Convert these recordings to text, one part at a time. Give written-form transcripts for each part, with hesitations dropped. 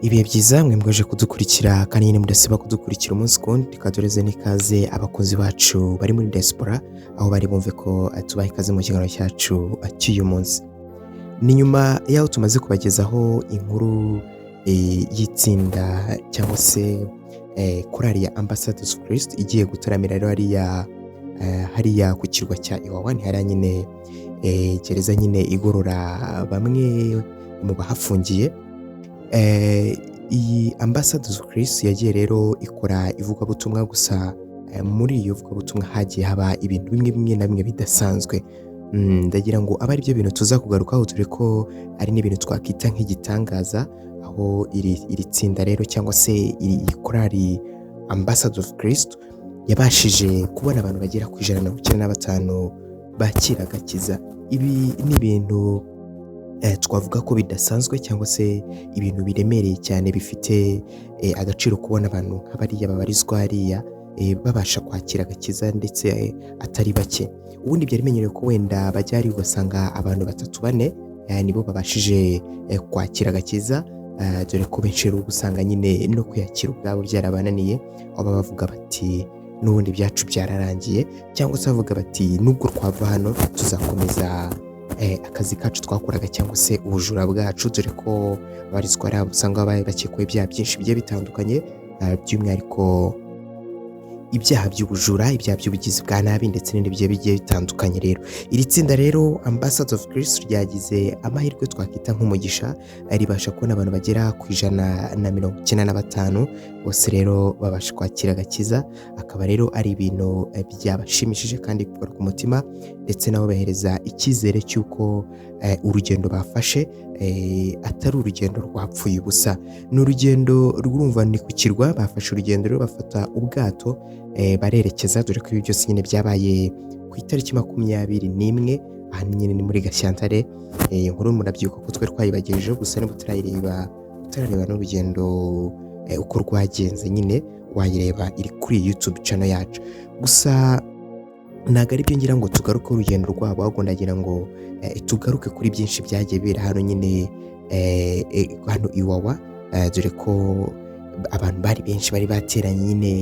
Ibihe byiza mwe mwaje kudukurikira kandi nyine mudasiba kudukurikira umunsi ku wundi. Reka tureze n'ikaze abakunzi bacu bari muri diaspora, aho bari bumve ko tubaha ikaze mu kiganiro cyacu cy'uyu munsi. Ni nyuma y'aho tumaze kubagezaho inkuru y'itsinda cyangwa se korali ya Ambassadors of Christ igiye gutaramira rero hariya ku kirwa cya Iwawa. Ni hariya nyine gereza nyine igorora bamwe mu bahafungiye. Iyi Ambassadors of Christ yagiye rero ikora ivugabutumwa, gusa muri iyo vugabutumwa hagiye haba ibintu bimwe bimwe na bimwe bidasanzwe. Ndagira ngo abe ari byo bintu tuza kugarukaho, dore ko ari n'ibintu twakita nk'igitangaza, aho iri tsinda rero cyangwa se iri korali Ambassadors of Christ yabashije kubona abantu bagera ku 195 bakira agakiza. Ibi ni ibintu twavuga ko bidasanzwe cyangwa se ibintu biremereye cyane, bifite agaciro, kubona abantu nka bariya babarizwa hariya babasha kwakira agakiza, ndetse atari bake. Ubundi byari bimenyerewe ko wenda bajya hariya ugasanga abantu batatu, bane nibo babashije kwakira agakiza, dore ko benshi rero uba usanga nyine no kwiyakira ubwabo byarabananiye, aho baba bavuga bati: "N'ubundi ibyacu byararangiye", cyangwa se bavuga bati: "Nubwo twava hano tuzakomeza akazi kacu twakoraga cyangwa se ubujura bwacu", dore ko abarizwa hariya usanga baba bakekwaho ibyaha byinshi bigiye bitandukanye, by'umwihariko ibyaha by'ubujura, ibyaha by'ubugizi bwa nabi ndetse n'ibindi bigiye bigiye bitandukanye. Rero iri tsinda rero Ambassadors of Christ ryagize amahirwe twakita nk'umugisha, ribasha kubona abantu bagera ku 195 bose rero babasha kwakira agakiza. Akaba rero ari ibintu byabashimishije kandi bikora ku mutima, ndetse nabo bahereza icyizere cy'uko urugendo bafashe atari urugendo rwapfuye ubusa. Ni urugendo rwumva ni ku kirwa, bafashe urugendo rero, bafata ubwato barerekeza, dore ko ibi byose nyine byabaye ku itariki 21, aha nyine ni muri Gashyantare. Inkuru murabyibuka ko twari twayibagejejeho, gusa niba utarayireba, utarareba n'urugendo uko rwagenze nyine, wayireba, iri kuri YouTube channel yacu. Gusa ntabwo ari byo ngira ngo tugaruke urugendo rwabo, ahubwo ndagira ngo tugaruke kuri byinshi byagiye bibera hano nyine, hano Iwawa, dore ko abantu bari benshi bari bateranye nyine,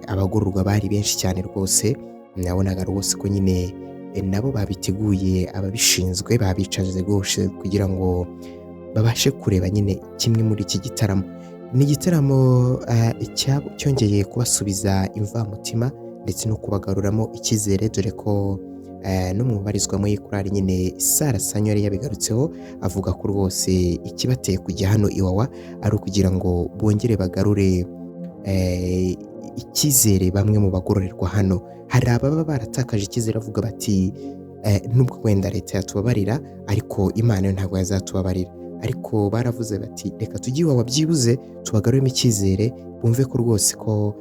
abagororwa bari benshi cyane rwose. Nabonaga rwose ko nyine nabo babiteguye, ababishinzwe babicaje rwose kugira ngo babashe kureba nyine kimwe muri iki gitaramo. Ni igitaramo cyongeye kubasubiza imvamutima ndetse no kubagaruramo icyizere, dore ko no mu babarizwa muri korali nyine Sara Sanyo yari yabigarutseho, avuga ko rwose ikibateye kujya hano Iwawa ari ukugira ngo bongere bagarure icyizere bamwe mu bagororerwa hano. Hari ababa baratakaje icyizere, bavuga bati: "Nubwo wenda leta yatubabarira, ariko Imana yo ntabwo yazatubabarira." Ariko baravuze bati: "Reka tujye Iwawa, byibuze tubagaruremo icyizere, bumve ko rwose ko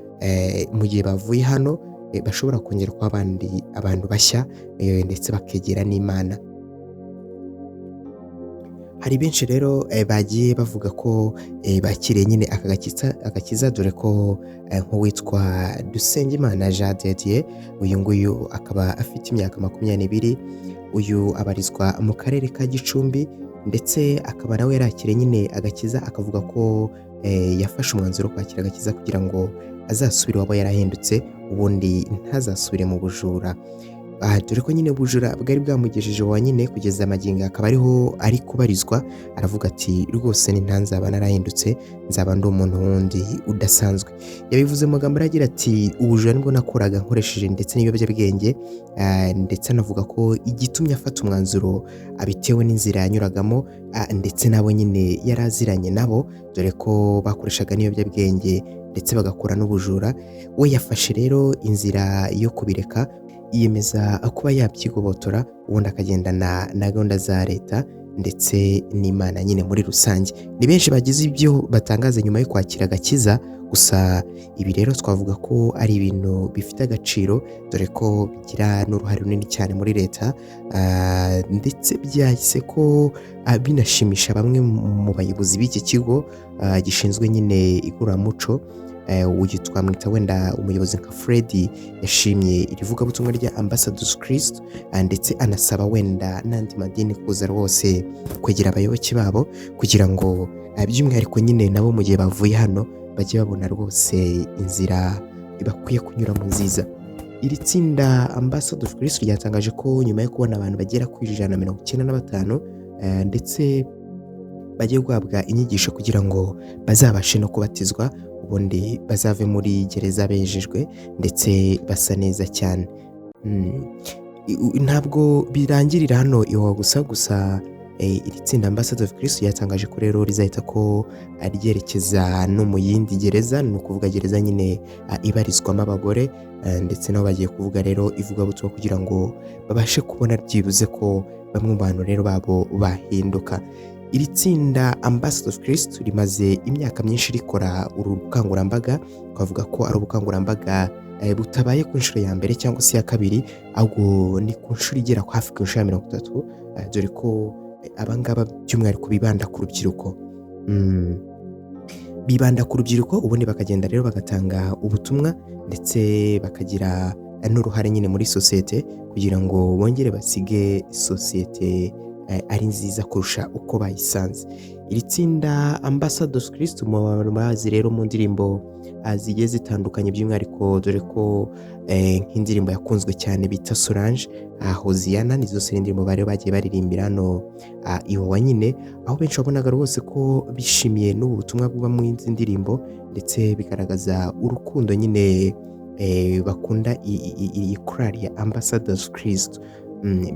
mu gihe bavuye hano bashobora kongera kuba abandi abantu bashya, ndetse bakegera n'Imana." Hari benshi rero bagiye bavuga ko bakiriye nyine aka agakiza, dore ko nk'uwitwa Dusengimana Jean de Dieu, uyu nguyu akaba afite imyaka 22, uyu abarizwa mu karere ka Gicumbi, ndetse akaba nawe yarakiriye nyine agakiza, akavuga ko yafashe umwanzuro wo kwakira agakiza kugira ngo azasubire iwabo yarahindutse, ubundi ntazasubire mu bujura. Aha dore ko nyine ubujura bwari bwamugejeje wa nyine kugeza amagingo akaba ariho ari kubarizwa. Aravuga ati: "Rwose ni nzaba narahindutse, nzaba ndi umuntu wundi udasanzwe." Yabivuze mu magambo agira ati: "Ubujura nibwo nakoraga nkoresheje ndetse n'ibiyobyabwenge", ndetse anavuga ko igitumye afata umwanzuro abitewe n'inzira yanyuragamo, ndetse nabo nyine yari aziranye nabo, dore ko bakoreshaga n'ibiyobyabwenge ndetse bagakora n'ubujura. We yafashe rero inzira yo kubireka, yiyemeza kuba yabyigobotora, ubundi akagendana na gahunda za leta ndetse n'Imana nyine muri rusange. Ni benshi bagize ibyo batangaza nyuma yo kwakira agakiza. Gusa ibi rero twavuga ko ari ibintu bifite agaciro, dore ko bigira n'uruhare runini cyane muri leta, ndetse byahise ko binashimisha bamwe mu bayobozi b'iki kigo gishinzwe nyine igororamuco. Uyu twamwita wenda umuyobozi nka Fred, yashimye iri vugabutumwa rya Ambassadors Christ, ndetse anasaba wenda n'andi madini kuza rwose kwegera abayoboke babo kugira ngo By'umwihariko nyine nabo mu gihe bavuye hano bajye babona rwose inzira bakwiye kunyuramo nziza. Iri tsinda Ambassador of Christ ryatangaje ko nyuma yo kubona abantu bagera ku 195, ndetse bagiye guhabwa inyigisho kugira ngo bazabashe no kubatizwa, ubundi bazave muri gereza bejejwe ndetse basa neza cyane. Ntabwo birangirira hano Iwawa gusa. Gusa iri tsinda Ambassador of Christ ryatangaje ko rero rizahita ko ryerekeza no mu yindi gereza, ni ukuvuga gereza nyine ibarizwamo abagore, ndetse nabo bagiye kuvuga rero ivugabutumwa kugira ngo babashe kubona byibuze ko bamwe mu bantu rero babo bahinduka. Iri tsinda Ambassador of Christ rimaze imyaka myinshi rikora uru bukangurambaga. Twavuga ko ari ubukangurambaga butabaye ku nshuro ya mbere cyangwa se iya kabiri, ahubwo ni ku nshuro igera hafi ku nshuro ya 30, dore ko abangaba by'umwihariko bibanda ku rubyiruko. Bibanda ku rubyiruko, ubundi bakagenda rero bagatanga ubutumwa, ndetse bakagira n'uruhare nyine muri sosiyete kugira ngo bongere basige sosiyete ari nziza kurusha uko bayisanze. Iri tsinda Ambassador of Christ mu bantu bazi rero mu ndirimbo zigiye zitandukanye, by'umwihariko dore ko nk'indirimbo yakunzwe cyane bita Solange, Hoziyana, ni zose indirimbo bari bagiye baririmbira hano Iwawa nyine, aho benshi wabonaga rwose ko bishimiye n'ubu butumwa buba mu izi ndirimbo, ndetse bigaragaza urukundo nyine bakunda iyi korali ya Ambassadors of Christ.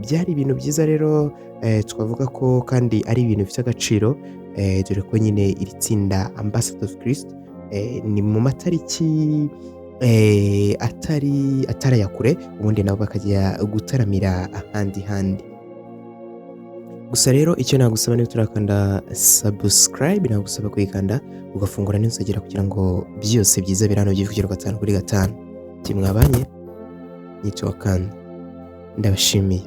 Byari ibintu byiza rero, twavuga ko kandi ari ibintu bifite agaciro, dore ko nyine iri tsinda Ambassadors of Christ ni mu matariki atari aya kure, ubundi nabo bakajya gutaramira ahandi handi. Gusa rero icyo nagusaba, niba turakanda subscribe, nagusaba kuyikanda ugafungura n'inzogera kugira ngo byose byiza biri hano byivugire gatanu kuri gatanu. Mwabanye nitwa Kanda, ndabashimiye.